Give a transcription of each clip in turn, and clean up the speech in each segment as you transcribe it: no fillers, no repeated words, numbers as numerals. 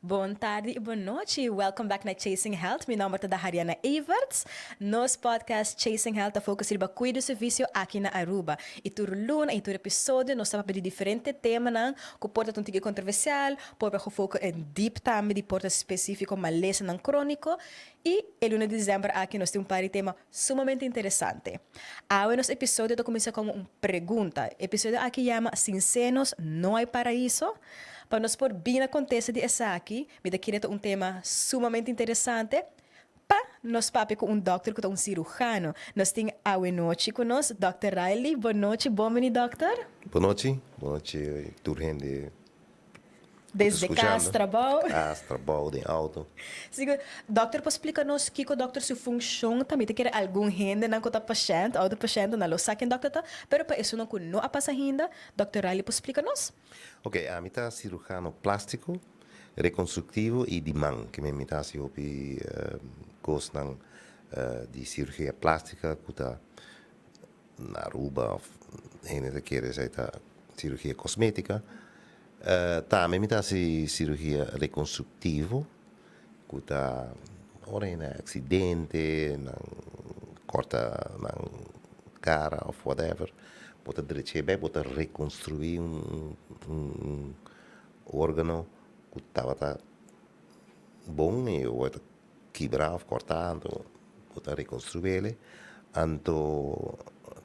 Bon tardi y bon nochi. Welcome back na Chasing Health. Mi nomber ta Dahariana Everts. Nos podcast Chasing Health ta focus riba cuido y servicio aki na Aruba. Y tur luna y tur episodio nos ta papia di diferente temanan cu por ta un tiki controversial, por ta gefoca en deep tambe di por ta specifico malesanan cronico. Y e luna di december aki nos tin un par di tema sumamente interesante. Awe nos episodio ta cuminsa como un pregunta. Episodio aki yama Sin senos no hay paraíso? Pa nos por bin na kontesta di esaki, mi ta kere ta un tema sumamente interesante pa nos papia ku un dòkter ku ta un sirujano. Nos tin awenochi ku nos Dòkter Riley. Bon nochi, bon bini dòkter. Bon nochi, bon nochi tur hende ku ta Desde kas, skuchando. trabou. Kas, trabou, den outo. Sigur. Dòkter por splika nos kiko dòkter su funshon ta? Mi ta kere algun hendenan ku ta pashènt, outo pashèntnan lo sa ken dòkter ta, pero pa esunnan ku no a pasa ainda, Dòkter Riley por splika nos? Ok, ami ta cirujano plástico, reconstructivo y di man. Ke men mi ta haci hopi cosnan di cirugía plástica cu ta na Aruba of hende ta kere esey ta cirugía cosmética. Tambe mi ta haci cirugía reconstructivo cu ta ora hende a accidente, nan corta nan cara of whatever, bo ta drecha e bek, bo ta reconstrui un un organo cu tabata bon y awor ta kibra of corta, anto bo ta reconstruele. Anto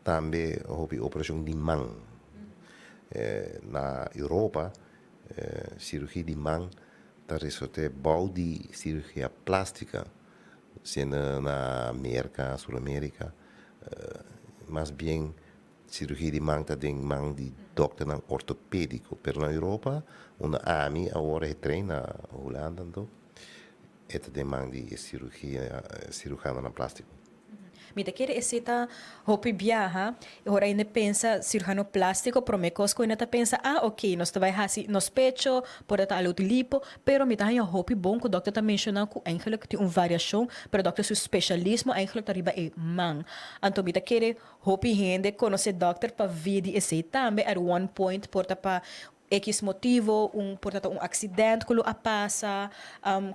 tambe hopi operacion di man. Na Europa cirugia di man ta resorte bou di cirugia plastica, siendo na Merca, Sur America, mas bien cirugia di man ta den man di dokternan ortopedico, pero na Europa, unda ami awor e train na Hulanda anto, e ta den man di e cirugia, cirujanonan plastico. Mi ta kere esei ta hopi biaha e ora hende pensa cirujano plastico prome cos cu hende ta pensa ah ok nos ta bay haci nos pecho por ta ta algo di lipo pero mi ta haña hopi bon cu dokter ta menciona cu eigenlijk tin un variacion pero dokter su specialismo eigenlijk ta riba e man anto mi ta kere hopi hende conoce dokter pa via di esei tambe at one point por ta pa X motivo, un por ta ta un accident cu lo a pasa,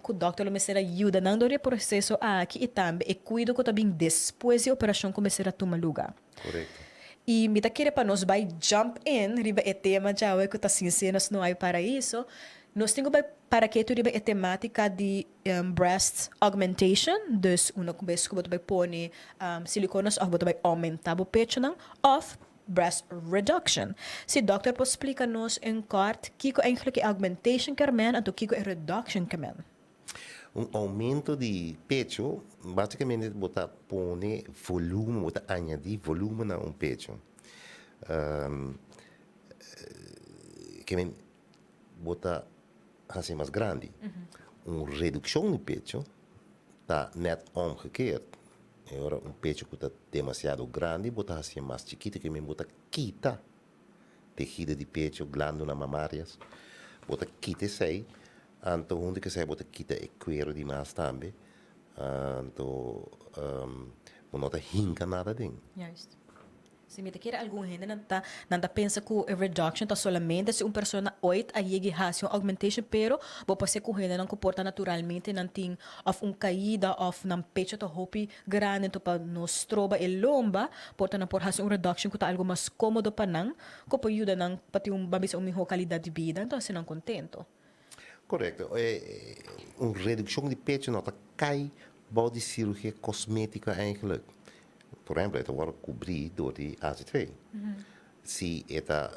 cu dokter lo mester a yuda nan door e proceso aki y tambe e cuido cu ta bin despues di operacion cu mester a tuma luga. Correcto. Y mi ta kere pa nos bay jump in riba e tema djawe cu ta Sin Senos No Hay Paraíso. Nos tin cu bay para ketu riba e tematica di breast augmentation, dus unda cu bes cu bo ta bay pone silicones of bo ta bay aumenta bo pechonan of Breast reduction. Si dokter por splika nos in kort kiko eigenlijk e augmentation kermen anto kiko e reduction kermen. Un aumento di pecho basicamente bo ta pone volumen, bo ta añadi volumen na un pecho. Kermen bo ta haci mas grandi. Un reduccion di pecho ta net omgekeerd. E ora un pecho ku ta demasiado grandi bo ta hasié mas chikitu ke men bo ta kita tehido di pecho, glandula mamarias, bo ta kita esei, anto huntu ku esei bo ta kita e kuero di mas tambe, anto bo no ta hinka nada aden. Juist. Si mi ta kere algun hende nan ta nan ta pensa ku e reduction ta solamente si un persona oit a yegi hasi un augmentation pero bo por ser ku hendenan ku por ta naturalmente nan tin of un kaida of nan pecho ta hopi grandi anto pa no stroba e lomba por ta nan por hasi un reduction ku ta algo mas komodo pa nan ku por yuda nan pa tin un ban bisa un miho kalidat di bida anto hasi nan kontento. Korekto. Un redukshon di pecho no ta kai bou di sirugia kosmétiko eigenlijk. Por ehempel, e ta wòrdu kubrí dor di AZV. Si e ta,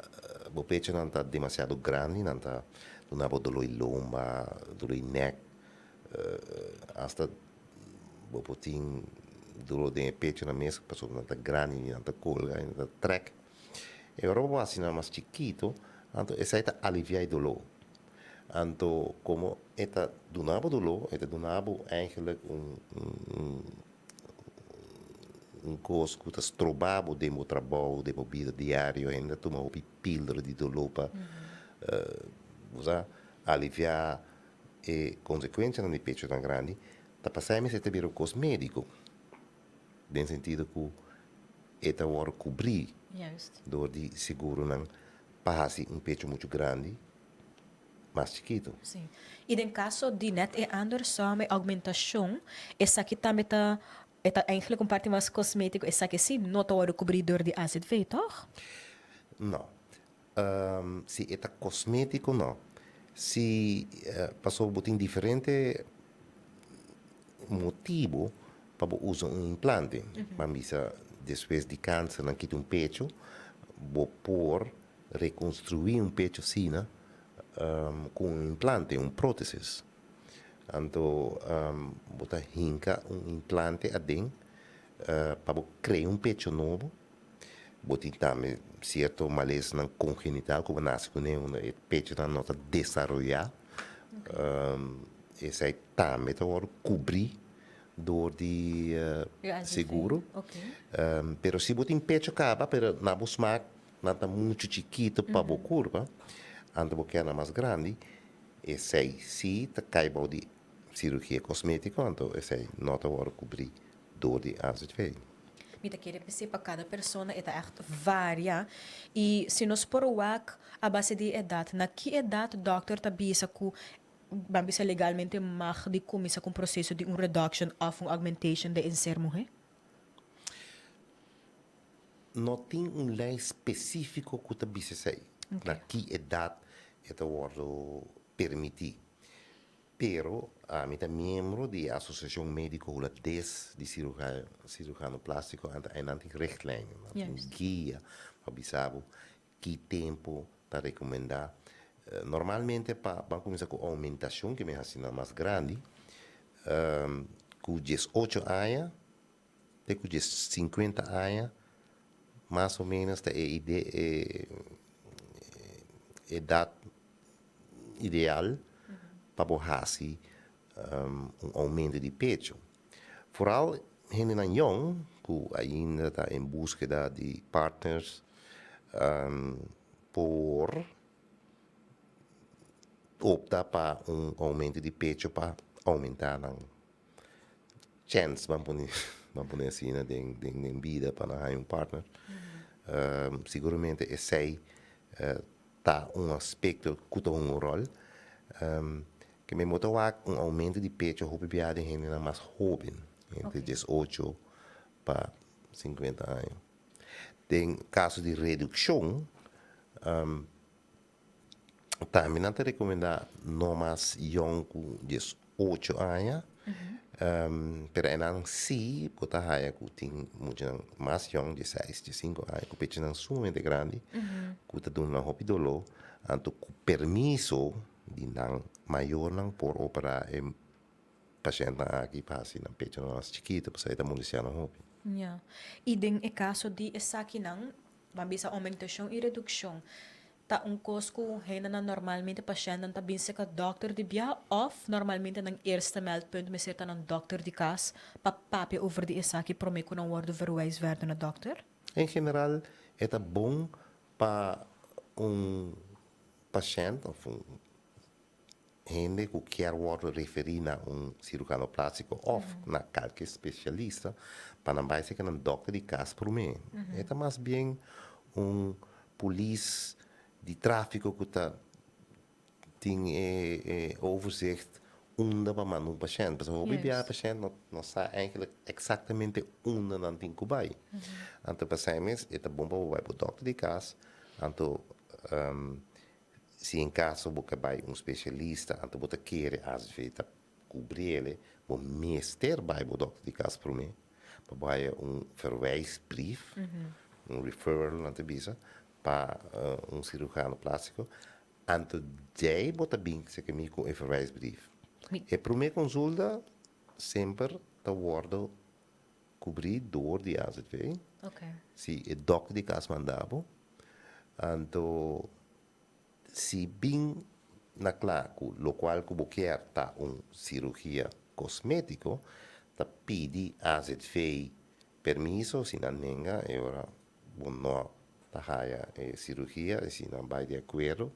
bo pechonan ta demasiado grandi, nan ta duna bo doló di lomba, doló di nèk, asta bo por tin doló den e pechonan mes pasobra nan ta grandi i nan ta kolga i nan ta trèk. E ora bo por hasi nan mas chikitu, anto esei ta aliviá e doló. Anto komo e ta duna bo doló, e ta duna bo eigenlijk un un kos ku ta stroba bo den bo trabou, den bo bida diario. Hende ta tuma hopi píldora di doló pa bo sa aliviá e konsekuensianan di pechonan grandi. Ta pasá e mester ta bira un kos médiko. Den sentido ku e ta wòrdu kubrí dor di seguronan pa hasi un pecho muchu grandi. mas chikito. Sí. Y den caso di net e andersom, e augmentacion, esaki tambe ta, e ta eigenlijk un parti mas cosmetico, esaki sí no ta wordo cubri door di AZV, toch? No. Si e ta cosmetico no. Si, pasobra bo tin diferente motibo pa bo usa un implante. Ban bisa despues di cancer nan kita un pecho, bo por reconstrui un pecho asina cu un implante, un protesis. Anto bo ta hinca un implante aden pa bo crea un pecho nobo. Bo tin tambe cierto malesanan congenital cu bo nace cune unda e pechonan no ta desaroya. Esey tambe ta worde cubri door di seguro. Pero si bo tin pecho caba pero na bo smaak nan ta mucho chikito pa bo curpa, anto bo kier nan mas grandi, esey si ta cay bao di cirugia cosmetico, anto esey no ta worde cubri door di AZV. Mi ta kere p'esei pa kada persona e ta ègt varia i si nos por wak a base di edat, na ki edat dòkter ta bisa ku ban bisa legalmente mag di kuminsá ku un proseso di un reduction òf un augmentation den ser muhé? No tin un lei spesífiko ku ta bisa esei, na ki edat e ta wòrdu permití. Pero ami ta miembro di e Asosiashon Médiko Hulandes di Siruhano Plástiko, anto einan tin richtlijnen, nan tin guia pa bisa bo ki tempu ta rekomendá. Normalmente pa ban kuminsá ku oumentashon, ke mi hasi nan mas grandi, ku 18 aña te ku 50 aña mas o ménos ta e ide e edat ideal pa bo hasi un oumento di pecho. Foral hendenan yong ku ainda ta en búskeda di partners por opta pa un oumento di pecho pa oumentá nan chèns, ban pone ban pone asina, den den bida pa nan haña un partner. Siguramente esei ta un aspekto ku ta hunga un ròl. Ke men bo ta wak un oumento di pecho hopi bia den hendenan mas hóben, entre 18 pa 50 aña. Den kaso di redukshon, tambe nan ta rekomendá no mas yòn ku 18 aña, pero enan sí bo ta haya ku tin muchanan mas yòn, 16, 15 aña, ku pechonan sumamente grandi, ku ta duna nan hopi doló, anto ku permiso di nan mayornan por operá e pashèntnan aki pa hasi nan pechonan mas chikito, pasobra e ta molestiá nan hopi. Ya. I den e kaso di esakinan, ban bisa oumentashon i redukshon, ta un kos ku hendenan normalmente pashèntnan ta bin serka dòkter di bia òf normalmente nan eerste meldpunt mester ta nan dòkter di kas pa papia over di esaki promé ku nan wòrdu verwijs verder na dòkter? En general e ta bon pa un pashènt òf un hende ku kier wòrdu referí na un sirujano plástiko òf na kalke spesialista pa nan bai serka nan dòkter di kas promé. E ta mas bien un polis di tráfiko ku ta tin e overzicht unda pa manda un pashènt. Pasobra hopi biaha e pashènt no sa eigenlijk eksaktamente unda nan tin ku bai. Anto pasei mes e ta bon pa bo bai bo dòkter di kas, anto Si en caso bo ke bai un specialista anto bo ta kere azv ta cubriele, bo mester bai bo dokter di cas prome pa bo haya un verwijsbrief, un referral nan ta bisa, pa un cirujano plastico, anto djei bo ta bin seke mi cu e verwijsbrief. E prome consulta semper ta wordo cubri door di azv, si e dokter di cas manda bo. Anto si bin na kla ku lokual ku bo kier ta un sirugia kosmétiko, ta pidi azv permiso, si nan nenga e ora bo no ta haya e sirugia i si nan bai di akuerdo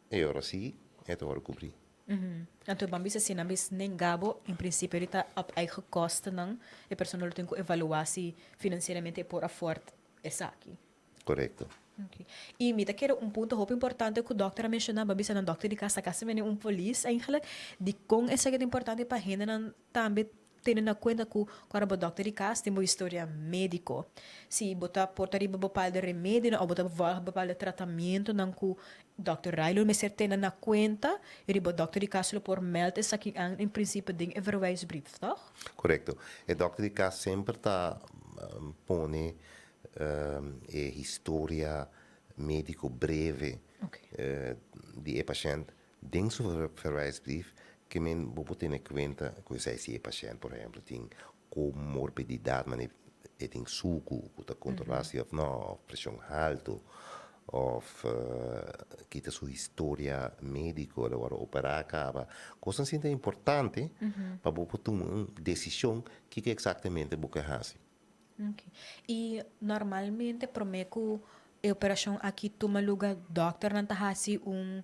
e ora si e ta wòrdu kubrí. Anto ban bisa si nan bis nenga bo, en prinsipio di ta op eigen kostennan e persona lo tin ku evaluá si finansieramente e por afòrt esaki. Korekto. Okay. Y mi ta kere un punto hopi importante cu dokter a menciona, bo a bisa nan dokter di cas ta casi mene un polis eigenlijk, dicon esaki ta importante pa hendenan tambe tene na cuenta cu ora bo dokter di cas tin bo historia medico. Si bo ta por ta riba bepaalde remedionan of bo ta volg bepaalde tratamientonan cu dokter Rai lo mester tene na cuenta y riba bo dokter di cas lo por meld esaki an en principio den e verwijsbrief, toch? Correcto. E dokter di cas semper ta pone e historia medico breve di e pashent den su verwijsbrief ke men bo por tene kuenta ku esei si e pashent por ehemplo tin comorbididad mane e tin suku ku ta kontrolá si òf no òf preshon haltu òf kita su historia medico el a wòrdu operá kaba kosnan asina ta importante pa bo por tuma un desishon kiko eksaktamente bo ke hasi. Ok. Y normalmente prome cu e operacion aki tuma luga dokternan ta haci un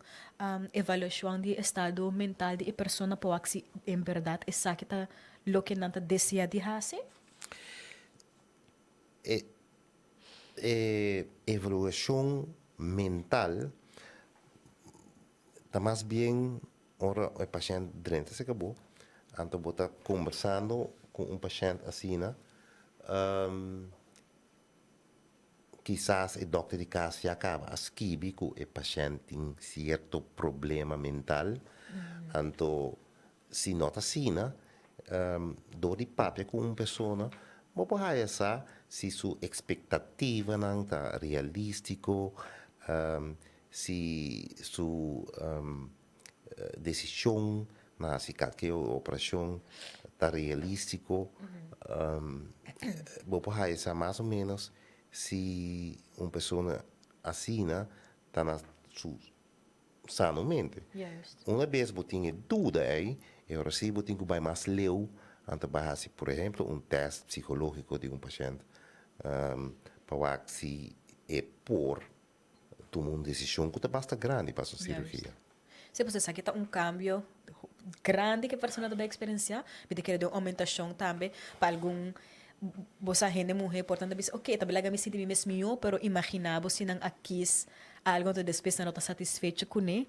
evaluacion di estado mental di e persona pa wak si en berdad esaki ta loke nan ta desea di haci? E e evaluacion mental ta mas bien Ora e pashènt drenta serka bo, anto bo ta kombersando ku un pashènt asina, kisas e dòkter di kas ya kaba a skibi ku e pashènt tin sierto problema mental. Anto si no ta asina, dor di papia ku un persona, bo por haya sa si su ekspektativanan ta realístiko, Si su desishon na hasi kalke operashon ta realístiko, bo por haya sa mas o ménos si un persona asina ta na su sano mente. Una bes bo tin e duda ei, e ora sí bo tin ku bai mas leu, anto bai hasi por ehemplo un tèst psikológiko di un pashènt pa wak si e por tuma un desishon ku ta basta grandi pa su sirugia. Sí, pues esaki ta un kambio grandi ku e persona ta bai eksperensiá. Mi ta kere den un oumentashon tambe pa algun bo sa hende muhé por tanto bisa oke ta laga mi sinti mi mes mihó pero imaginá bo si nan a kis algu anto despues nan no ta satisfecho kuné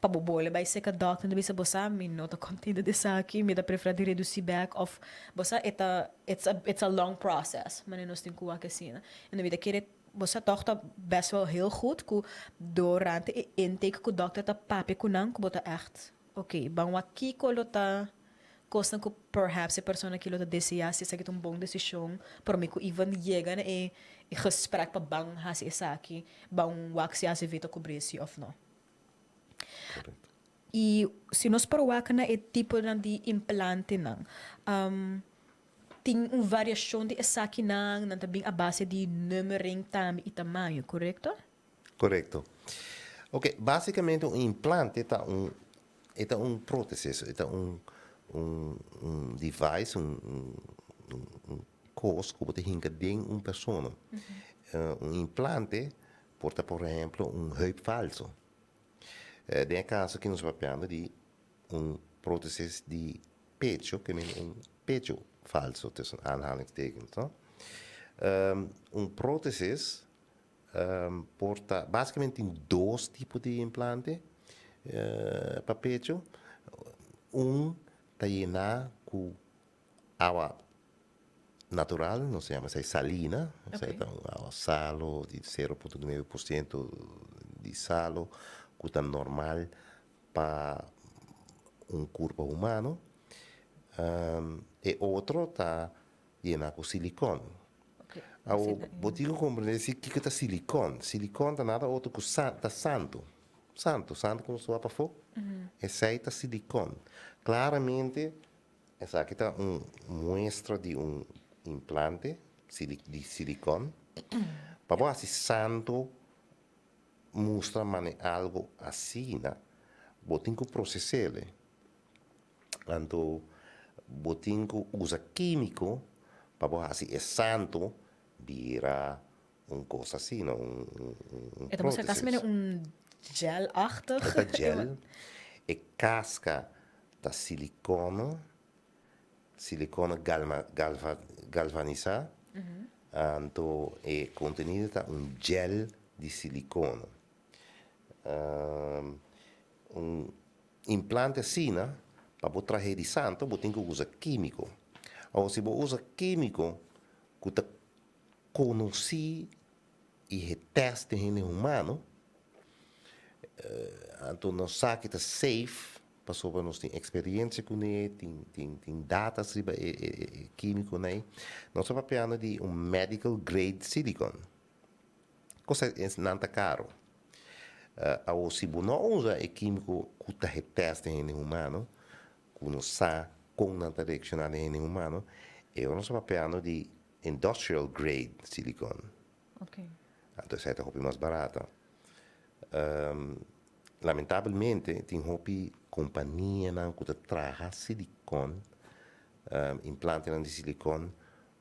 pa bo bole bai seka dòkter nan ta bisa bo sa mi no ta kontento di esaki mi ta preferá di redusí bèk òf bo sa e ta it's a it's a long process manera nos tin ku wak asina. Mi ta kere Bo sa tòg ta best wel heel goed ku durante e intake ku dòkter ta papia ku nan ku bo ta ègt oké ban wak kiko lo ta kosnan ku perhaps e persona aki lo ta deseá si esaki ta un bon desishon promé ku even yega na e gesprek pa ban hasi esaki ban wak si azv ta kubré si òf no. Korekto. I si nos por wak na e tiponan di implantenan Tin un variashon di esakinan, nan ta bin a base di nummering tambe i tamaño, korekto? Korekto. Oke, basikamente un implante ta un e ta un prótesis, e ta un un un device, un un un kos ku bo ta hinka den un persona. Un implante por ta por ehemplo un heup falso. Den e kaso aki nos ta papiando di un prótesis di pecho, ke men un pecho falso, tussen aanhalingstekens, no? Un prótesis por ta, básicamente tin dos tipo di implante pa pecho. Un ta yená ku awa natural, nos ta yama esei salina, esei ta un awa salo di 0.9% di salo ku ta normal pa un kurpa humano. E otro ta yena ku silikon. Awor, bo tin ku komprendé si kiko ta silikon. Silikon ta nada otro ku ta santu. Santu, santu ku nos ta wak pafó, esei ta silikon. Klaramente esaki ta un muestra di un implante di silikon. Pa bo hasi santu mustra mane algo asina, bo tin ku proses'el. Anto bo tin ku usa kímiko pa bo hasi e santu bira un kos asina, un un E ta mustra kasi prótesis. mene un gel-achtig. E ta gel, e kaska ta silikono, silikono galma galva galvanisá, anto e kontenido ta un gel. di silicona. Un implante asina, pa bo trahe di santo, bo tin ku usa kímiko. Awor si bo usa kímiko ku ta konosí i he tèst den hende humano, anto nos sa ki ta safe pasobra nos tin eksperiensia kuné, tin tin tin datas riba e e kímikonan ei. Nos ta papiando di un medical grade silicone. Cosa nan ta caro. Awor si bo no usa e quimico cu ta he test den hende humano, cu no sa con nan ta reacciona den hende humano, e ora nos ta papiando di industrial grade silicone. Anto esei ta hopi mas barata. Lamentabelmente tin hopi companianan cu ta traha silicone, implantenan di silicone,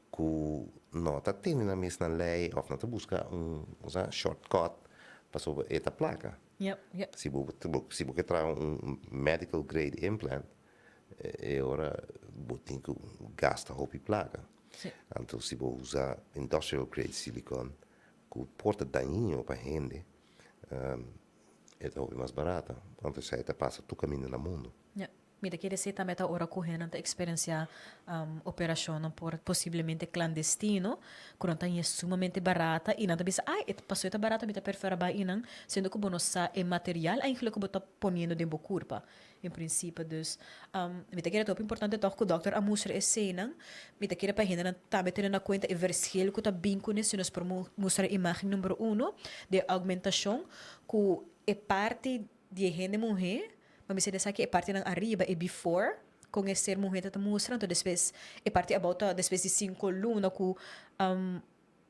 ku no ta tene nan mes na lei òf no ta buska un cosa shortcut pasobra e ta plaka. Si bo si bo ke traha un medical grade implant e ora bo tin ku gasta hopi plaka. Anto si bo usa industrial grade silicone ku por ta dañino pa hende e ta hopi mas barata. Anto esei ta pasa tur kaminda na mundu. Mi ta kere si tambe ta ora ku hennan ta eksperensiá operashonnan por posiblemente klandestino, ku nan ta haña sumamente barata i nan ta bisa, ai, e pasó e ta barata mi ta preferá bai einan, siendo ku bo no sa e material eigenlijk ku bo ta poniendo den bo kurpa, en prinsipio. Dus, mi ta kere ta hopi importante tòg ku dòkter a mustra eseinan. Mi ta kere pa hendenan tambe tene na kuenta e verschil ku ta bin kuné si nos por mustra e imágen number uno di e augmentashon ku e parti di e hende muhé. Ma mi sende sa ki e partinan ariba, e before, kon e ser muhé ta ta mustra, anto despues e parti abou ta despues di sinku luna ku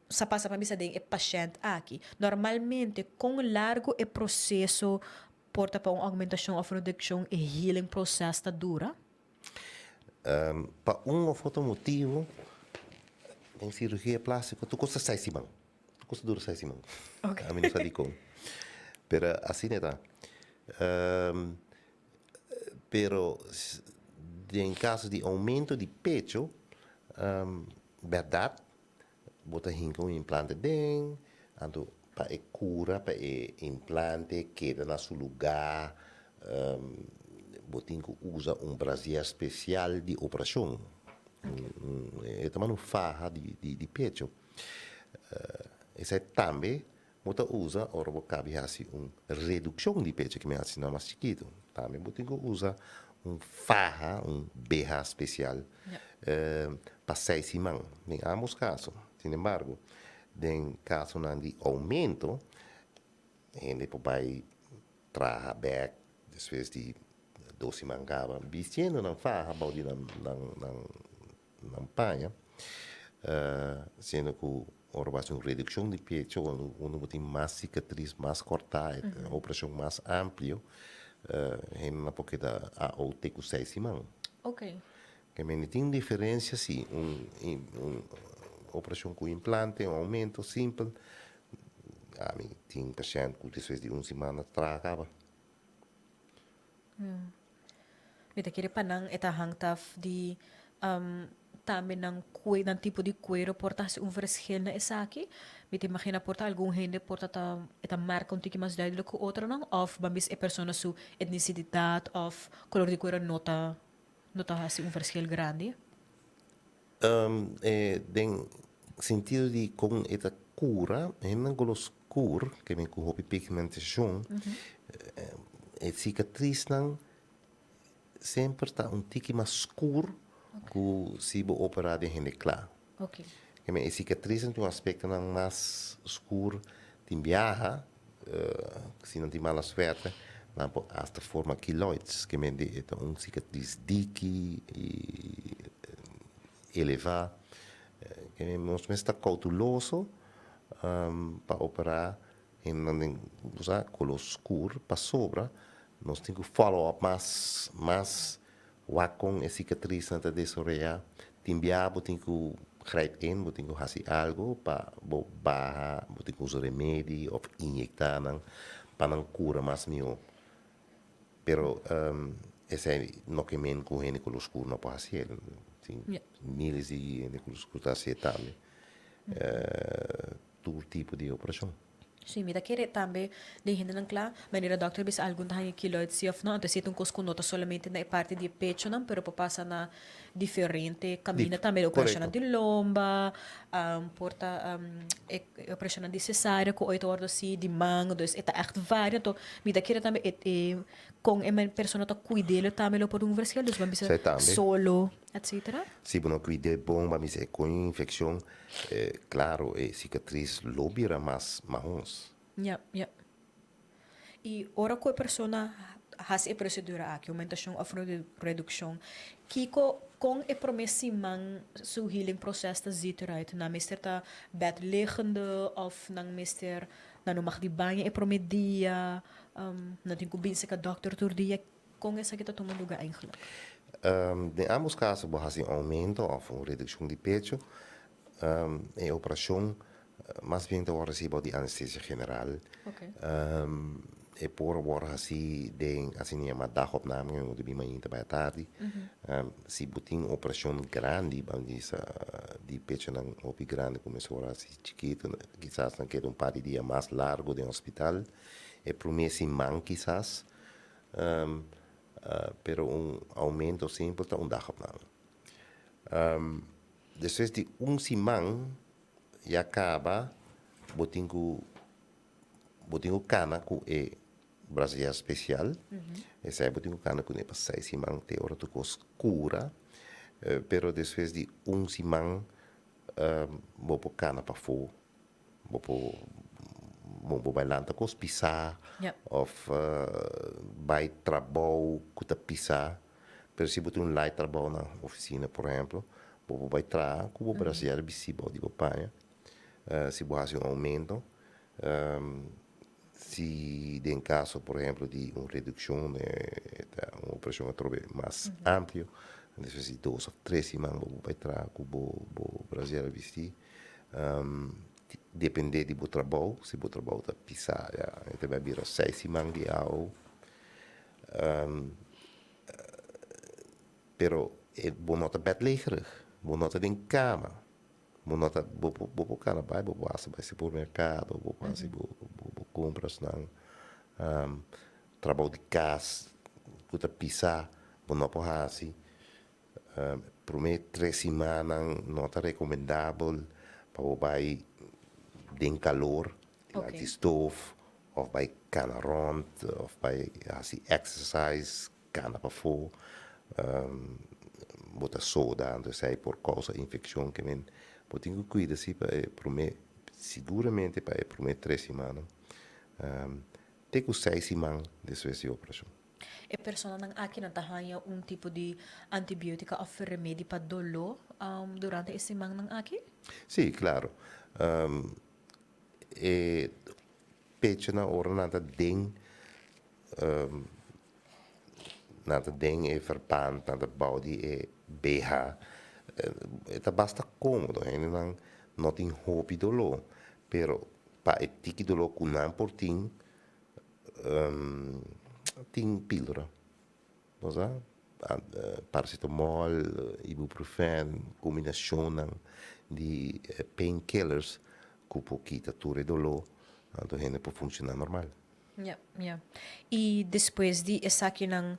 sa pasa pa bisa den e pashènt aki. Normalmente kon largu e proseso por ta pa un augmentashon òf redukshon, e healing process ta dura? Pa un òf otro motibu den sirugia plástiko tur kos ta seis siman. Tur kos ta dura seis siman. Ami no sa dikon. Pero asina e ta. Pero den kaso di oumento di pecho, bèrdat bo ta hinka un implante den, anto pa e kura, pa e implante keda na su lugá, bo tin ku usa un brasier spesial di operashon. E ta manda un faha di pecho. Esei tambe Bo ta usa ora bo kabi hasi un redukshon di pecho ki mi hasi nan mas chikitu. Tambe bo tin ku usa un faha, un BH spesial pa seis siman den ambos kaso. Sin embargo, den kasonan di oumento, hende por bai traha bèk despues di dos siman kaba bistiendo nan faha bou di nan Nan paña, siendo ku ora bo hasi un redukshon di pecho, unda bo tin mas sikatris, mas kòrtá, e operashon mas amplio, hendenan por keda AO te ku seis siman. Ke mende tin diferensia si, un operashon ku implante, un oumento simpel, ami tin pashènt ku despues di un siman a traha kaba. Mi ta kere pa nan e ta hangt af di tambe nan kue nan tipo di kuero por ta hasi un verschil na esaki. Mi ta imagina por ta algun hende por ta ta e ta marka un tiki mas duidelijk ku otronan òf ban bisa e persona su etnisididat òf kolor di kuero no ta no ta hasi un verschil grandi. Den sentido di kon e ta kura, hendenan ku lo skur, ke men ku hopi pigmentashon, e sikatrisnan semper ta un tiki mas skur ku si bo operá den hende kla. Ke men e sikatrisnan tin un aspektonan mas skur, tin biaha, si nan tin mala suerte, nan por hasta forma keloids, ke men di e ta un sikatris diki i elevá. Ke men nos mester ta koutuloso pa operá hendenan den bo sa koló skur pasobra nos tin ku follow up mas mas Wak kon e sikatrisnan ta desaroyá. Tin bia bo tin ku grijp in, bo tin ku hasi algu pa bo baha, bo tin ku usa remedi òf inyektá nan pa nan kura mas mihó. Pero esei no ke men ku hende ku lo skur no por hasié. Tin miles di hende ku lo skur ta hasié tambe. Tur tipo di operashon. Sí, mi ta kere tambe den hendenan kla, manera dòkter bisa algun ta haña keloid sí òf no, anto esei ta un kos ku no ta solamente na e parti di e pechonan, pero por pasa na diferente kaminda tambe, operashonnan di lomba, por ta e operashonnan di sesarea ku oe ta wòrdu hasi, di man, dus e ta ègt varia, anto mi ta kere tambe e kon e persona ta kuid'é tambe lo por dun un verschil, dus bo a bisa solo. Etcetera. Si bo no cuid'é bon ba misa e con infeccion, claro e cicatriz lo bira mas mahons. Ja, ja. Y ora cu e persona haci e procedura aki, aumentacion of reduccion, kico, con e prome siman su healing proces ta ziet eruit? Nan mester ta bedliggende of nan mester, nan no mag di baña e prome dia, nan tin cu bin seca dokter tur dia? Kon esaki ta tuma luga eigenlijk? Den ambos kaso bo hasi un oumento òf un redukshon di pecho. E operashon mas bien ta wòrdu hasi bou di anestesia general. E por wòrdu hasi den asina yama dagopname, ku ta bin mainta bai atardi. Si bo tin un operashon grandi, ban bisa di pechonan hopi grandi ku mester wòrdu hasi chikitu, kisas nan keda un par di dia mas largu den hospital. E promé siman kisas. Pero un aumento simpel ta un dagopname. Despues di un siman ya caba bo tin cu bo tin cu cana cu e brasier special. Esei bo tin cu cana cune pa seis siman te ora tur cos cura. Pero despues di un siman bo por cana pafo. Bo por bo bai lanta kos pisá òf bai trabou ku ta pisá. Pero si bo tin un light trabou na ofisina por ehemplo, bo por bai traha ku bo brasier bisti bou di bo paña. Si bo hasi un oumento, si den kaso por ehemplo di un redukshon ta un operashon atrobe mas amplio, despues di dos òf tres siman bo por bai traha ku bo brasier bisti. Depende di bo trabou, si bo trabou ta pisa ya e ta bai bira seis siman di awo. Pero bo no ta bedlegerig, bo no ta den kama, bo no ta bo bo por kana bai, bo por hasi bai supermerkado, bo por hasi bo bo komprasnan, trabou di kas ku ta pisa bo no por hasi. Promé tres simannan no ta rekomendabel pa bo bai den kalor, dilanti di stof, òf bai kana rònt, òf bai hasi exercise, kana pafó. Bo ta soda, anto esei por kousa infekshon. Ke men bo tin ku kuida si pa e promé, siguramente pa e promé tres simannan, te ku seis siman despues di operashon. E personanan aki nan ta haña un tipo di antibiotica of remedi pa doló durante e simannan aki? Sí, claro. E pechonan ora nan ta den nan ta den e verband, nan ta bou di e BH, e ta basta cómodo. Hendenan no tin hopi doló, pero pa e tiki doló cu nan por tin, Tin píldora, bo sa, paracetamol, ibuprofen, kombinashonnan di painkillers ku por kita tur e doló, anto hende por funshoná normal. Ya, ya. I despues di esakinan,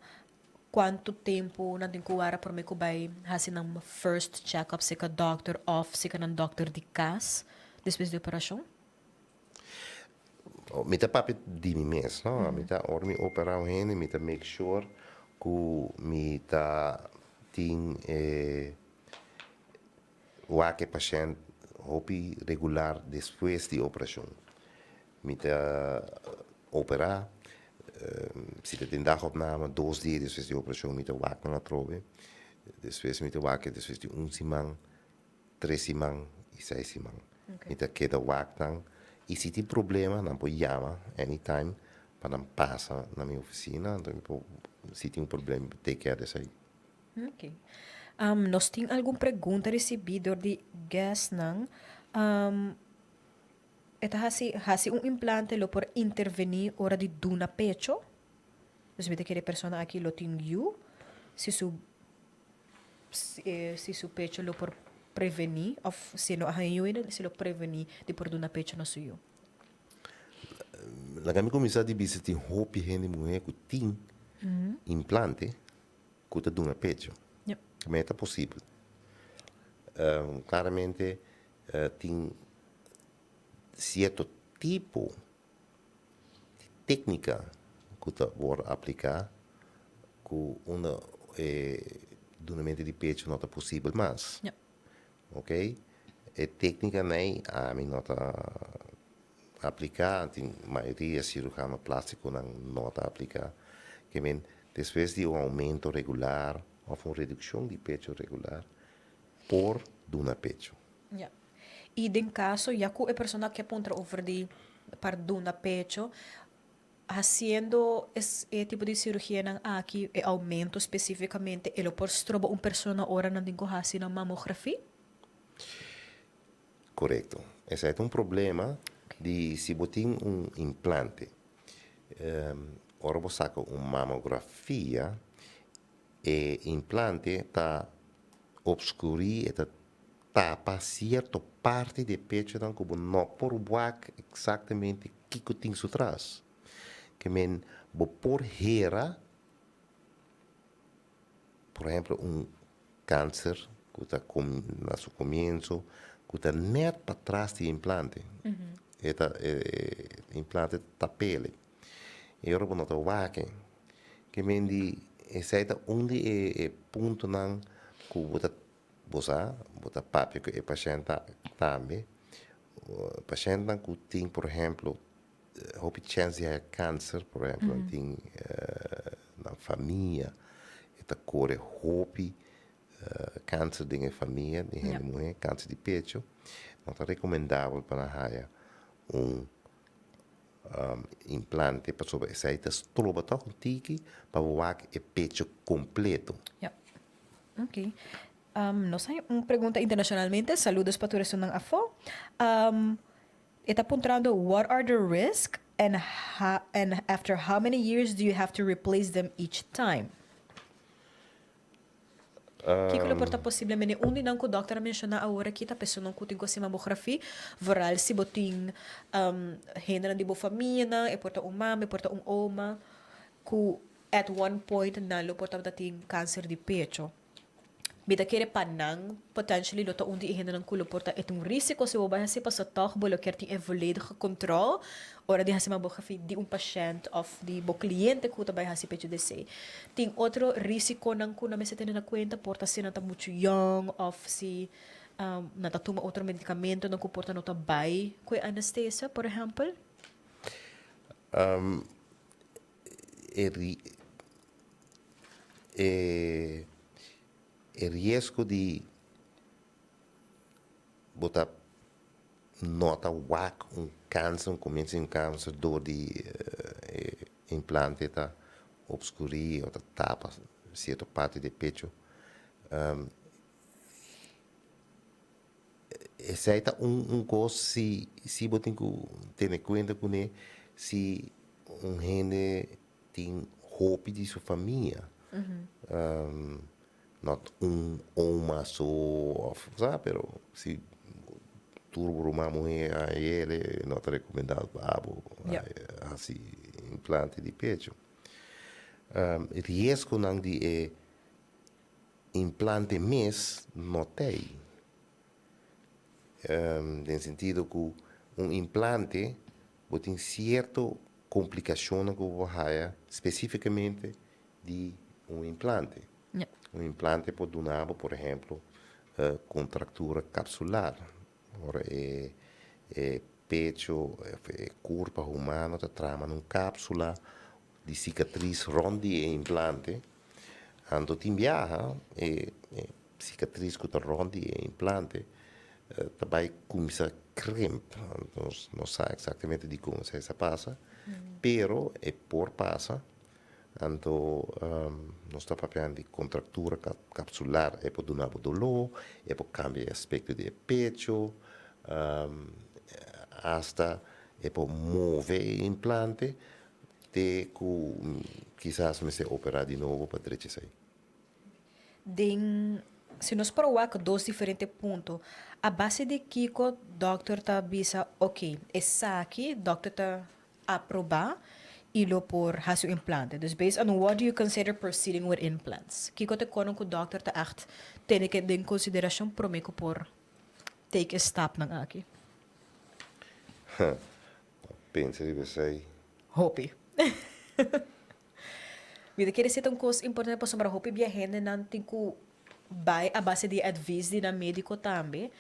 kuantu tempu nan tin ku wara promé ku bai hasi nan first check-up serka dòkter òf serka nan dòkter di kas despues di operashon? Mi ta papia di mi mes, no? Mi ta, ora mi opera un hende, mi ta make sure ku mi ta tin e wak e pashènt hopi regular despues di operashon. Mi ta operá, si ta den dagopname, dos dia despues di operashon mi ta wak nan atrobe. Despues mi ta wak despues di un siman. Tres siman i seis siman. Mi ta keda wak nan i si tin problema nan por yama anytime pa nan pasa na mi oficina anto mi por si tin un problema mi por take care di esei. Ok. Nos tin algun pregunta ricibi dor di guestnan. E ta haci, haci un implante lo por interveni ora di duna pecho? Dus mi ta kere e persona aki lo tin yu si su Si su pecho lo por prevení òf si e no a haña yu ainda, si lo prevení di por duna pecho na su yu. Laga mi kuminsá di bisa tin hopi hende muhé ku tin implante ku ta duna pecho. Me ta posibel. Klaramente tin sierto tipo di téknika ku ta wòrdu apliká ku unda e dunamentu di pecho no ta posibel mas. Ok, e téknika nei ami no ta apliká, tin mayoria siruhano plastikonan no ta apliká. Ke men despues di un oumento regular òf un redukshon di pecho regular por duna pecho. Ya. I den kaso ya ku e persona ke puntra over di par duna pecho, hasiendo es e tipo di sirugianan aki, e oumento spesifikamente, e lo por stroba un persona ora nan tin ku hasi nan mamografi? Korekto. Esei ta un problema di si bo tin un implante. Ora bo saka un mamografia, e implante ta obscurí, e ta tapa cierto parti di e pechonan cu bo no por wak exactamente kico tin su tras. Ke men bo por hera, por ehemplo, un cancer cu ta na su comienzo, cu ta net patras di e implante. E ta e implante ta tapele. E ora bo no ta wak e. Ke men di esei ta un di e puntonan ku bo ta bo sa bo ta papia ku e pashènt tambe. Pashèntnan ku tin por ehèmpel hopi chèns di haña kanser, por ehèmpel nan tin nan famia e ta kore hopi kanser den e famia di hende muhé, kanser di pecho, no ta rekomendabel pa nan haña un implante pasobra esei ta stroba tòg un tiki pa bo wak e pecho kompleto. Ja. Ok. Nos hay un pregunta internacionalmente. Saludos pa tur esunnan afó. E ta puntrando what are the risk and and after how many years do you have to replace them each time? Kiko lo por ta posiblemente un di nan ku dòkter a menshoná awor aki ta personan ku tin ku hasi mamografi, vooral si bo tin hendenan di bo famianan, e por ta un mama, e por ta un oma, ku at one point nan lo por tabata tin kanser di pecho. Mi ta kere pa nan potentially lo ta un di e hendenan ku lo por ta e ta un risiko si bo bai hasi pasobra tòg bo lo kier tin e voledige control Ora di hasi mamografi di un pashènt òf di bo kliente ku ta bai hasi pechu desei, tin otro risikonan ku nan mester tene na kuenta? Por ta si nan ta muchu yòn òf si nan ta tuma otro medikamentonan ku por ta no ta bai ku e anestesia, por ehèmpel? E riesgo di bo ta No ta wak un kanser, un komienso di un kanser dor di e implante ta obskurí o ta tapa sierto parti di e pecho. Esei ta un un kos si si bo tin ku tene kuenta kuné si un hende tin hopi di su famia. Not un oma so of sa pero si tur bo ruman muhé a yere no ta recomendado pa abo hasi implante di pecho. Riesgonan di e implante mes no t'ei. Den sentido ku un implante bo tin sierto komplikashonnan ku bo por haya spesifikamente di un implante. Un implante por duna bo, por ehemplo, kontraktura kapsular. Ora e e pecho of e kurpa humano ta trama na un kapsula di sikatris rònt di e implante. Anto tin biaha e e sikatris ku ta rònt di e implante ta bai kuminsá krimp. Nos no sa eksaktamente dikon esei sa pasa, pero e por pasa. Anto nos ta papiando di kontraktura kapsular, e por duna bo doló, e por kambia e aspekto di e pecho, asta e por move e implante te ku kisas mester operá di nobo pa drecha esei. Den, si nos por wak dos diferente punto, a base di kiko dòkter ta bisa, ok, esaki dòkter ta. aproba y lo por haci un implante. Dus based on what do you consider proceeding with implants? Kico ta con cu doctor ta echt tene cu den consideracion prome cu por take e stapnan aki? Pensa riba esey. Hopi. Mi ta kere seta un cos importante pasobra hopi bia hendenan tin cu bay a base di advies di nan medico tambe.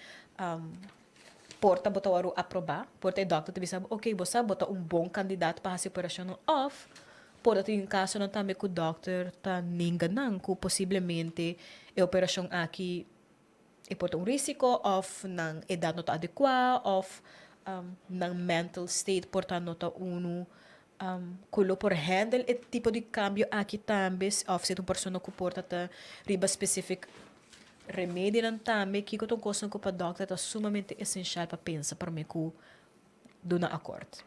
Por ta bo ta wòrdu aprobá, por ta e dòkter ta bisa bo, oke, bo sa bo ta un bon kandidat pa hasi operashonnan òf por ta tin kasonan tambe ku dòkter ta nenga nan ku posiblemente e operashon aki e por ta un risiko òf nan edat no ta adekuá òf nan mental state por ta no ta unu ku lo por handle e tipo di kambio aki tambe òf si ta un persona ku por ta ta riba specific Remedinan tambe, kiko ta un kosnan ku pa dòkter ta sumamente esenshal pa pensa promé ku duna akòrt?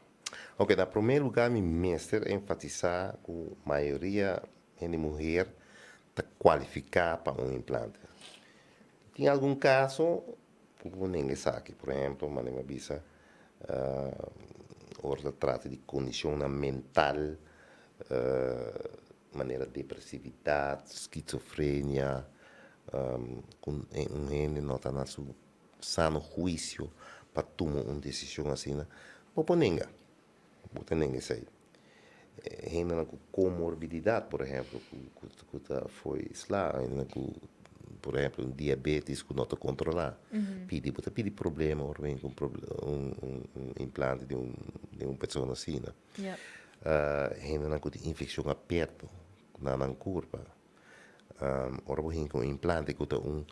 Oke, na promé lugá mi mester enfatisá ku mayoria hende muher ta kualifiká pa un implante. Tin algun kaso ku bo nenga esaki, por ehèmpel, manera mi a bisa, ora ta trata di kondishonnan mental, manera depresividat, skizofrenia, ku un hende no ta na su sano huisio pa tuma un desishon asina, bo por nenga, bo ta nenga esei. Hendenan ku komorbididat, por ehèmpel, ku ta fo'i sla, hendenan ku, por ehèmpel, un diabetes ku no ta kontrolá, pidi, bo ta pidi problema ora bo hinka un un implante den un persona asina. Hendenan ku tin infekshon aperto na nan kurpa, ora bo hinka un implante ku ta un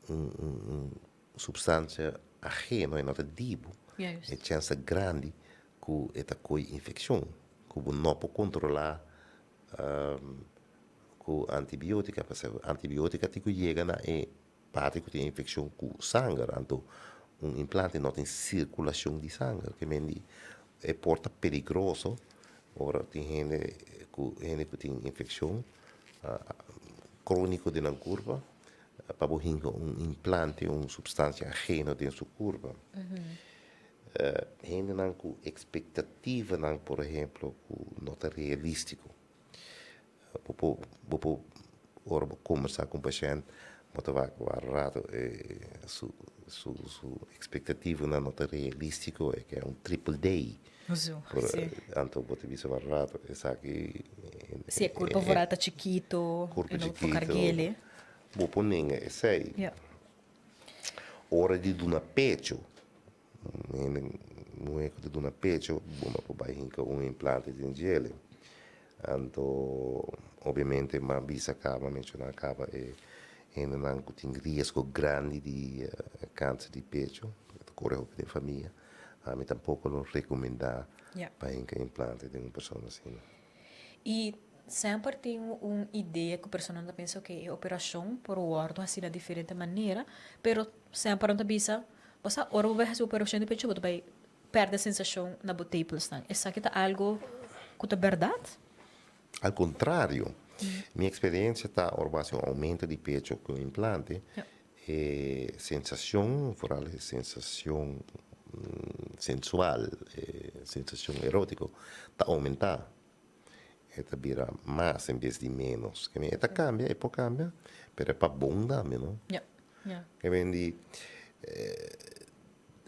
un supstansia aheno, e no ta di bo, e chèns ta grandi ku e ta koi infekshon ku bo no por kontrolá ku antibiotika, pasobra antibiotika tin ku yega na e Parti ku tin infekshon ku sanger, anto un implante no tin sirkulashon di sanger, ke men di e por ta peligroso ora tin hende ku hende ku tin infekshon kroniko den nan kurpa pa bo hinka un implante, un supstansia ageno den su kurpa. Hendenan ku ekspektativanan por ehemplo ku no ta realístiko. Bo por bo por ora bo kombersá ku un pashènt bo ta wak wak rato e su su su ekspektativanan no ta realístiko e ke un triple D. Zo, si. Anto bo ta bisa wak rato esaki Si e kurpa vooral ta chikito Kurpa e no por chikito karg'el. Bo por nenga esei. Ja. Ora di duna pecho Hende muhé ku ta duna pecho bo no por bai hinka un implante den djele. Anto obviamente m'a bisa kaba, menshoná kaba e hendenan ku tin riesgo grandi di kanser di pecho, ta kore hopi den famia, ami tampoko lo rekomendá pa hinka implante den un persona asina. I semper tin un idea ku personanan ta pensa oke e operashon por wòrdu hasi na diferente manera, pero semper nan ta bisa Bo sa ora bo bai hasi operashon di pecho bo ta bai pèrdè sensashon na bo tepelsnan. Esaki ta algo ku ta bèrdat? Al kontrario, mi eksperensia ta ora bo hasi un oumento di pecho ku un implante, e sensashon, foral e sensashon sensual, e sensashon erótiko ta oumentá. E ta bira mas en bes di ménos. E ta kambia, e por kambia, pero e pa bon tambe, no? E men di,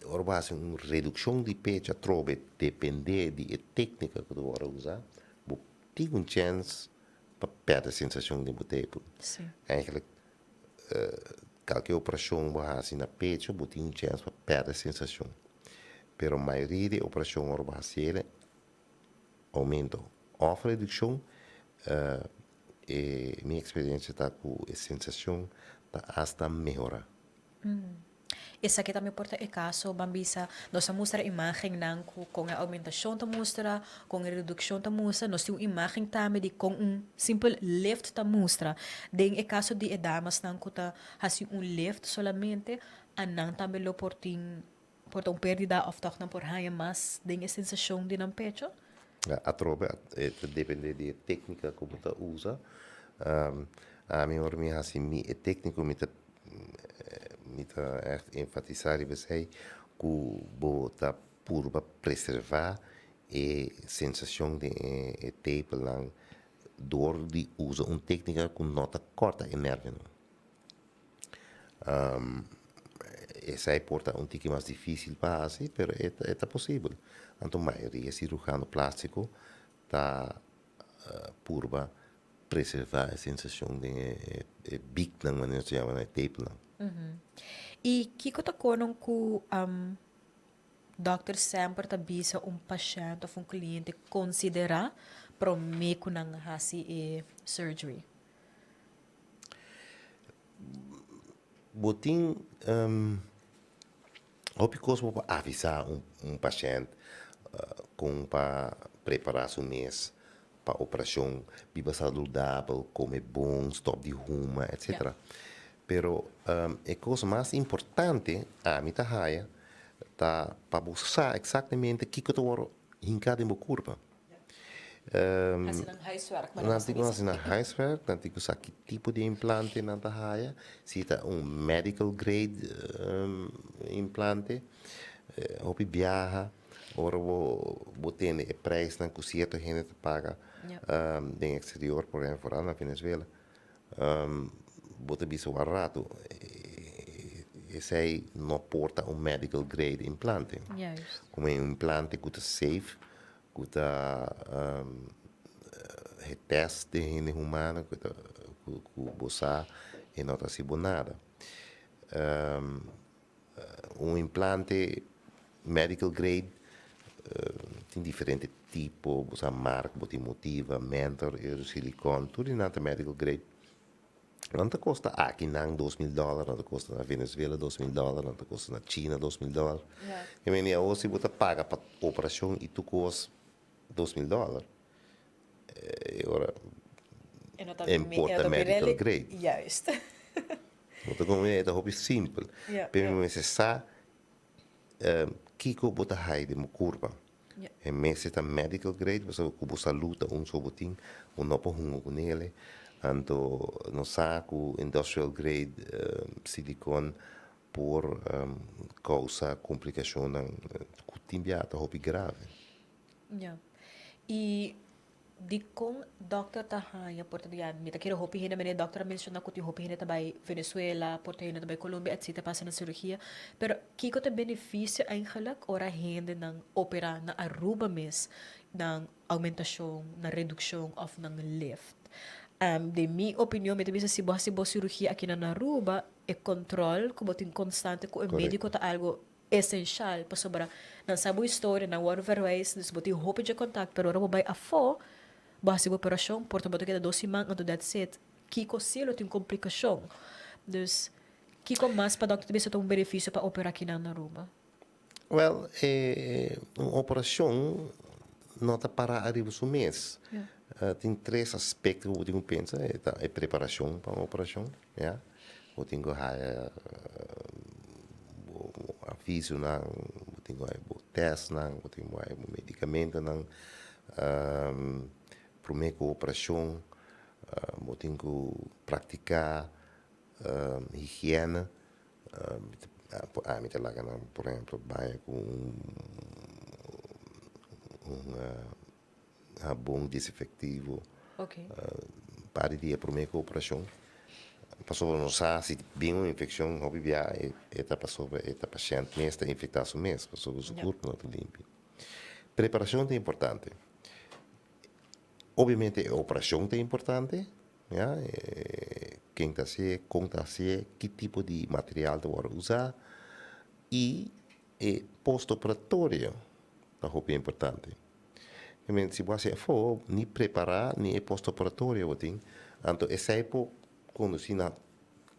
ora bo hasi un redukshon di pecho atrobe depende di e téknika ku ta wòrdu usa, bo tin un chèns pa pèrdè sensashon den bo tepel. Eigenlijk, kalke operashon bo hasi na pecho, bo tin un chèns pa pèrdè sensashon. Pero mayoria di e operashon ora bo hasi el, oumento òf redukshon, E mi experiencia ta cu e sensacion ta hasta mehora. Esaki tambe por ta e caso, ban bisa, nos a mustra imagennan cu con e aumentacion ta mustra, con e reduccion ta mustra, nos tin un imagen tambe di con un simpel lift ta mustra. Den e caso di e damasnan cu ta haci un lift solamente, anan tambe lo por tin Por ta un perdida of tog nan por haña mas den e sensacion di nan pecho? Atrobe e ta depende di e tecnica cu bo ta usa. Ami ora mi haci mi e tecnico mi ta mi ta echt enfatisa riba esey cu bo ta purba preserva. e sensashon den e tepelnan dor di usa un téknika ku no ta kòrta e nèrvionan. Esei por ta un tiki mas difísil pa hasi, pero e ta posibel. Anto mayoria sirujano plástiko ta purba preservá e sensashon den e biknan, manera nos ta yama nan, e tepelnan. I kiko ta konon ku Dòkter semper ta bisa un pashènt òf un kliente konsiderá promé ku nan hasi e surgery? Bo tin hopi kos bo por avisá un pashènt kon pa prepará su mes pa operashon, biba saludabel, kome bon, stòp di huma, etsetera. Pero e kos mas importante ami ta haya ta pa bo sa eksaktamente kiko ta wòrdu hinká den bo kurpa. Hasi nan huiswerk, manera Nan tin ku hasi nan huiswerk, nan tin ku sa ki tipo di implante nan ta haya, si ta un medical grade implante. Hopi biaha ora bo tende e prijsnan ku sierto hende ta paga den eksterior, por ehempel foral na Venezuela, bo ta bisa wak ratu esei no por ta un medical grade implante. Como e un implante ku ta safe, ku ta getest den hende humano, ku ta ku bo sa e no ta hasi bo nada. Un implante medical grade tin diferente tipo, bo sa mark, bo tin Motiva, Mentor, Eurosilicon, tur di nan ta medical grade. Nan ta kosta aki nan 2000 dòler, nan ta kosta na Venezuela 2000 dòler, nan ta kosta na China 2000 dòler. I meni awor si bo ta paga pa operashon i tur kos 2000 dòler, e ora e por ta medical grade. Juist. Bo ta komprende? E ta hopi simpel. Pero bo mester sa kiko bo ta hai den bo kurpa. E mester ta medical grade pasobra ku bo salud ta un so bo tin, bo no por hunga ku nele. Anto nos sa ku industrial grade silicon por kousa komplikashonnan ku tin bia ta hopi grave. Ya. I dikon dòkter ta haña por ta ya mi ta kere hopi hende manera dòkter a menshoná ku tin hopi hende ta bai Venezuela, por ta hende ta bai Colombia etcetera pa hasi nan sirugia, pero kiko ta e benefisio eigenlik ora hendenan operá na Aruba mes nan oumentashon, nan redukshon òf nan lift? Den mi opinion mi ta bisa si bo hasi bo sirugia aki na Aruba e kòntròl ku bo tin konstante ku e médiko ta algu esenshal pasobra nan sa bo historia, nan wòrdu verwijs, dus bo tin hopi dje kontakt, pero ora bo bai afó, bo hasi bo operashon, por ta bo ta keda dos siman, anto that's it. Kiko si lo tin komplikashon. Dus, kiko mas pa dòkter ta bisa ta un benefisio pa operá kinan na Aruba? Wèl, e un operashon no ta pará ariba su mes. Tin tres aspekto ku bo tin ku pensa, e ta e preparashon pa un operashon, ya. Bo tin ku haya bo avisonan, bo tin ku haya bo tèstnan, bo tin ku haya bo medikamentonan. Promé ku operashon bo tin ku praktiká higiene. Ami ta laga nan por ehempel baña ku un habon desinfectivo par di dia prome cu operacion pasobra no sa si bin un infeccion hopi bia e ta pasobra e ta pashent mes ta infecta su mes pasobra su curpo no ta limpi. Preparacion ta importante obviamente e operacion ta importante ya ken ta hacié con ta hacié ki tipo di material ta worde usa y e postoperatorio ta hopi importante. I mean, si bo hasi afó, ni prepará ni e postoperatorio bo tin, anto esei por kondusí na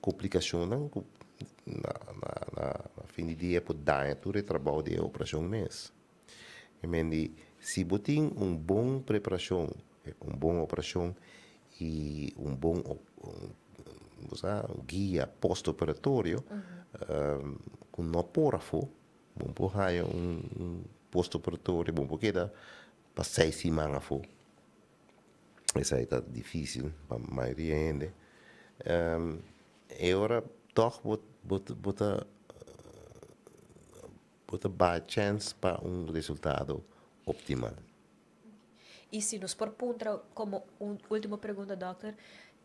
komplikashonnan ku na na na fin di dia por daña tur e trabou di e operashon mes. I mean di si bo tin un bon preparashon, un bon operashon i un bon bo sa guia postoperatorio ku no por afó, Bo por haya un postoperatorio, bo por keda pa seis siman afó. Esei ta difísil pa mayoria hende. E ora tòg bo bo ta bo ta baha chèns pa un resultado optimal. Y si nos por puntra como un ultimo pregunta, dokter,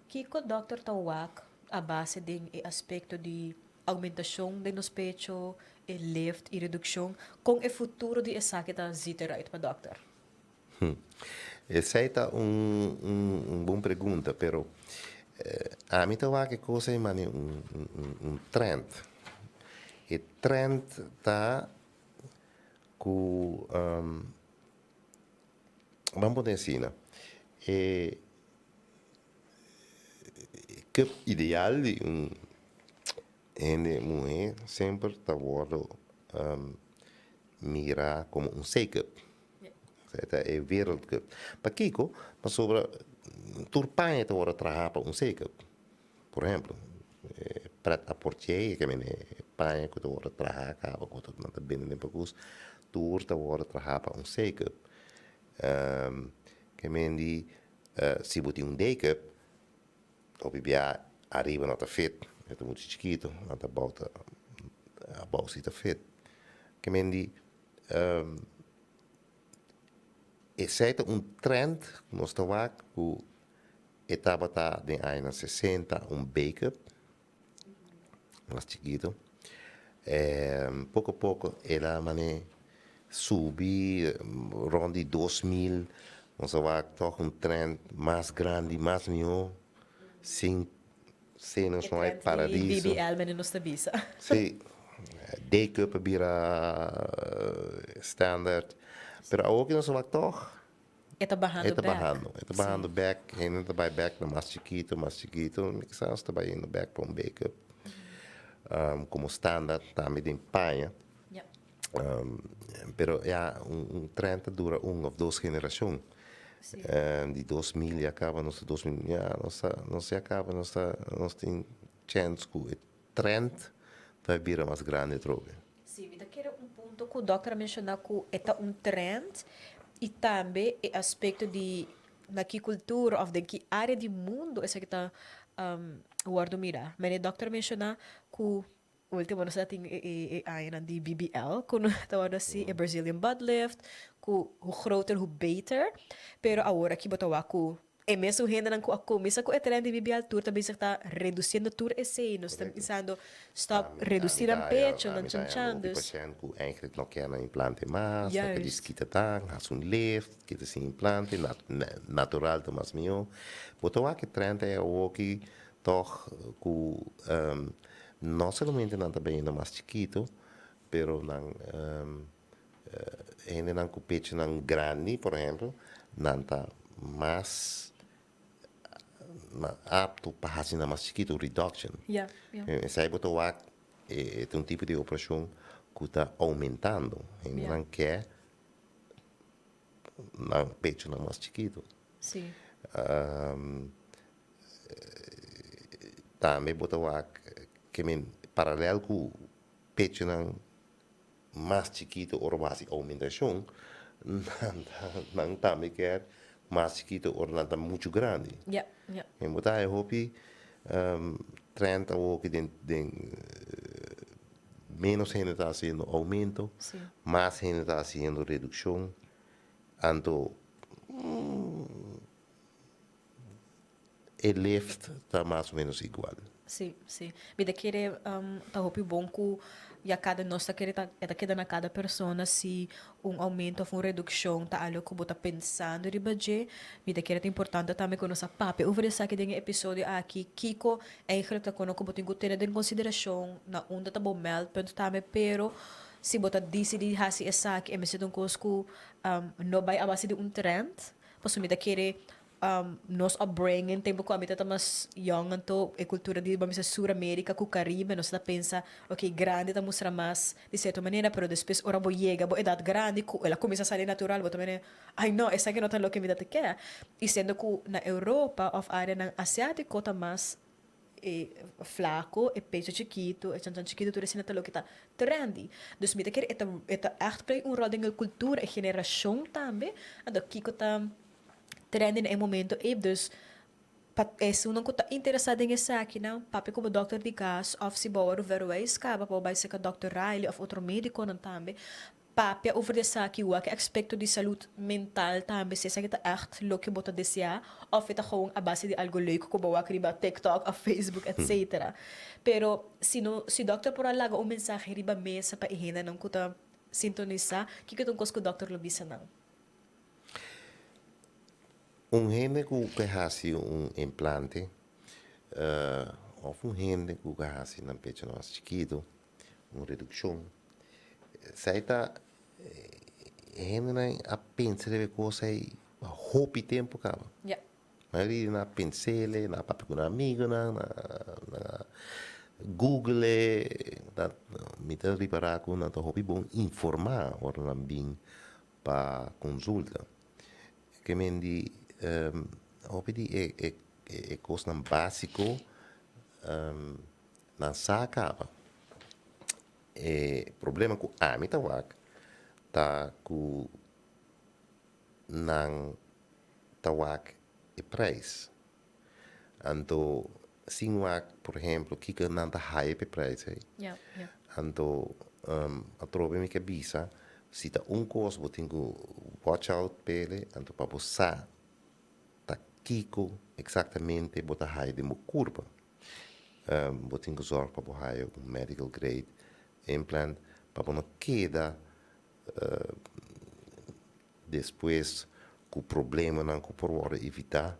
kico dokter ta wak a base den e aspecto di aumentacion den nos pecho, e lift y reduccion, con e futuro di esaki ta ziet eruit pa dokter? Esey ta un un bon pregunta, pero ami ta wak e cos ey mane un un trend. E trend ta cu ban pone asina, e cup ideal di un hende muhe semper ta wordo mira como un C-cup. Esei ta e wereldcup. Pakiko? Pasobra tur paña ta wòrdu traha pa un C-cup. Por ehemplo, e pret-à-porter, ke mene e paña ku ta wòrdu traha kaba ku nan ta bende den pakus, tur ta wòrdu traha pa un C-cup. Ke men di si bo tin un D-cup, hopi bia ariba no ta fit, e ta muchu chikitu, nan ta abou ta abou si ta fit. Ke men di Esei ta un trend ku nos ta wak ku e tabata den añanan sesenta un B-cup, mas chikitu. Poko poko el a mane subi rond di 2000 nos a wak tòg un trend mas grandi, mas mihó, sin senos no hay paradiso. E trend di BBL mane nos ta bisa. Sí, D-cup a bira standard. Pero awor ki nos a wak tòg. E ta bahando bek. E ta bahando. E ta bahando bek. Hende ta bai bek na mas chikitu, mas chikitu. Mi kisas ta bai yendo bek pa un B-cup. Komo standard tambe den paña. Pero ya, un trend ta dura un of dos generashon. Di 2000 ya kaba nos ta 2000, ya nos ta, nos ya kaba nos ta, nos tin chèns ku e trend ta bira mas grandi atrobe. Sí, mi ta kere un punto ku dòkter a menshoná ku e ta un trend i tambe e aspekto di na ki kultura òf den ki área di mundu esaki ta wòrdu mirá. Mene dòkter a menshoná ku Ultimo nos a tin e añanan di BBL ku no ta wòrdu hasi, e Brazilian Butt Lift, ku hoe groter hoe beter. Pero awor aki bo ta wak ku e mesun hendenan ku a kuminsá ku e trend di BBL tur ta bezig ta redusiendo tur esei. Nos ta pensando stòp redusí nan pecho, nan chanchan. Ami ta haya hopi pashènt ku eigenlijk no kier nan implante mas, nan ke djis kita tan, hasi un lift, kita sin implante, natural ta mas mihó. Bo ta wak e trend ei awoki tòg ku No solamente nan ta bayendo mas chikito, pero nan hendenan ku pechonan grandi, por ehempel, nan ta mas apto pa hasi nan mas chikito, reduction. Esei bo ta wak e ta un tipo di operashon ku ta oumentando. Hendenan ke nan pechonan mas chikito. Tambe bo ta wak ke men paralel ku pechonan mas chikito ora bo hasi oumentashon, nan ta nan tambe kier mas chikito ora nan ta muchu grandi. En bo ta haya hopi trend awoki den den menos hende ta hasiendo oumento, mas hende ta hasiendo redukshon, anto E lift ta mas o menos igual. Sí, sí. Mi ta kere ta hopi bon ku ya kada nos ta kere ta e ta keda na kada persona si un oumento òf un redukshon ta algo ku bo ta pensando riba dje. Mi ta kere ta importante tambe ku nos a papia over esaki den e episodio aki, kiko eigenlijk ta kono ku bo tin ku tene den konsiderashon, na unda ta bo meldpunt tambe, pero si bo ta disidí hasi esaki e mester ta un kos ku no bai a base di un trend. Pasobra mi ta kere nos upbringing, tempu ku ami tabata mas yong anto e kultura di bo mester Sur Amerika ku Karibe nos ta pensa ok grandi ta mustra mas di sierto manera pero despues ora bo yega bo edat grandi ku el a kuminsá sali natural bo ta mira ay no esaki no ta loke mi ta ke i siendo ku na Europa òf areanan asiátiko ta mas e flaco, e pecho chikito, e chanchan chikito, tur esina ta loke ta trendy. Dus mi ta kere e ta e ta ègt play un ròl den e kultura, e generashon tambe, anto kiko ta trendy na e momento ei. Dus pa esunnan ku ta interesá den esakinan, papia ku bo dòkter di kas òf si bo a wòrdu verwijs kaba pa bo bai serka dòkter Riley òf otro médikonan tambe. Papia over di esaki, wak e aspecto di salud mental tambe, si esaki ta echt loke bo ta desea of e ta gewoon a base di algo leuk cu bo wak riba TikTok of Facebook etc. Pero si no, si dokter por a laga un mensahe riba mesa pa e hendenan cu ta sintonisa, kico ta un cos cu dokter lo bisa nan? Un hende cu ke haci un implante of un hende cu ke haci nan pecho mas chikito, un reduccion, esey ta e hendenan a pensa riba e cos ey pa hopi tempo caba. Mayoria di nan a pens'e, nan a papia cu nan amigonan, nan a google, mi ta ripara cu nan ta hopi bon informa ora nan bin pa consulta. Ke men di hopi di e kosnan básiko nan sa kaba. E problema ku ami ta wak ta ku nan ta wak e prijs. Anto sin wak por ehemplo kiko nan ta haya pa e prijs ei. Anto atrobe mi ke bisa si ta un kos bo tin ku watch out p'e anto pa bo sa ta kiko eksaktamente bo ta haya den bo kurpa. Bo tin ku zòrg pa bo haya un medical grade implant pa bo no keda Despues ku problemanan ku por wòrdu evitá,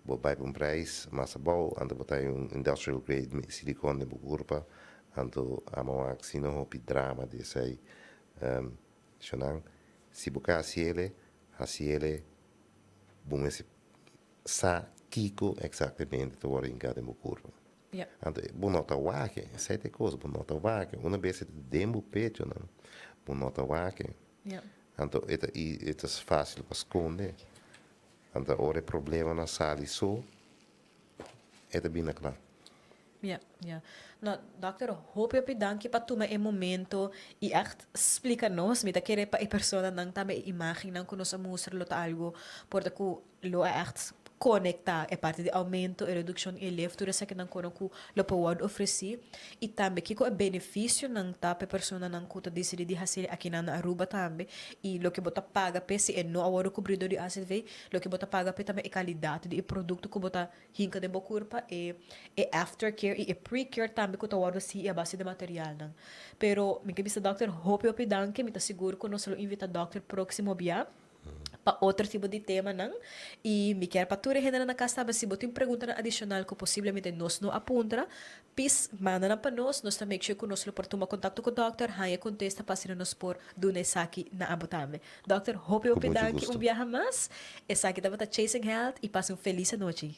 bo bai pa un prijs mas abou, anto bo ta hay un industrial grade silicon den bo kurpa, anto amo wak si no hopi drama di esei. Shonnan, si bo ke hasi ele, hasi ele, bo mester sa kiko eksaktamente ta wòrdu hinká den bo kurpa. Anto bo no ta wak e, esei ta e kos, bo no ta wak e. Una bes e ta den bo pechonan, bo no ta wak e. Anto e ta e ta fásil pa skonde. Anto ora e problemanan sali so, e ta bini kla. Ja, ja. No, dòkter, hopi hopi danki pa tuma e momento i ègt splika nos. Mi ta kere pa e personanan tambe e imágennan ku nos a mustra lo ta algu por ta ku lo a ègt konektá e parti di oumento, e redukshon i e lef, tur esakinan kono ku lo por wòrdu ofresí i tambe kiko e benefisionan ta pa e personanan ku ta disidí di hasi akinan na Aruba tambe i loke bo ta paga p'e si e no a wòrdu kubrí dor di AZV, loke bo ta paga p'e tambe e kalidat di e produkto ku bo ta hinka den bo kurpa, e e aftercare i e pre-care tambe ku ta wòrdu hasi a base di materialnan. Pero mi ke bisa dòkter hopi hopi danki, mi ta sigur ku nos lo invitá dòkter próksimo bia. pa otro tipo di temanan y mi kier pa tur e hendenan na cas tambe si bo tin preguntanan adicional cu posiblemente nos no a puntra pis manda nan pa nos, nos ta make sure cu nos lo por tuma contacto cu dokter haya contesta pa asina nos por duna esaki na abo tambe. Dokter hopi Cu hopi mucho danki un gusto. biaha mas. Esaki tabata Chasing Health y pasa un feliz anochi.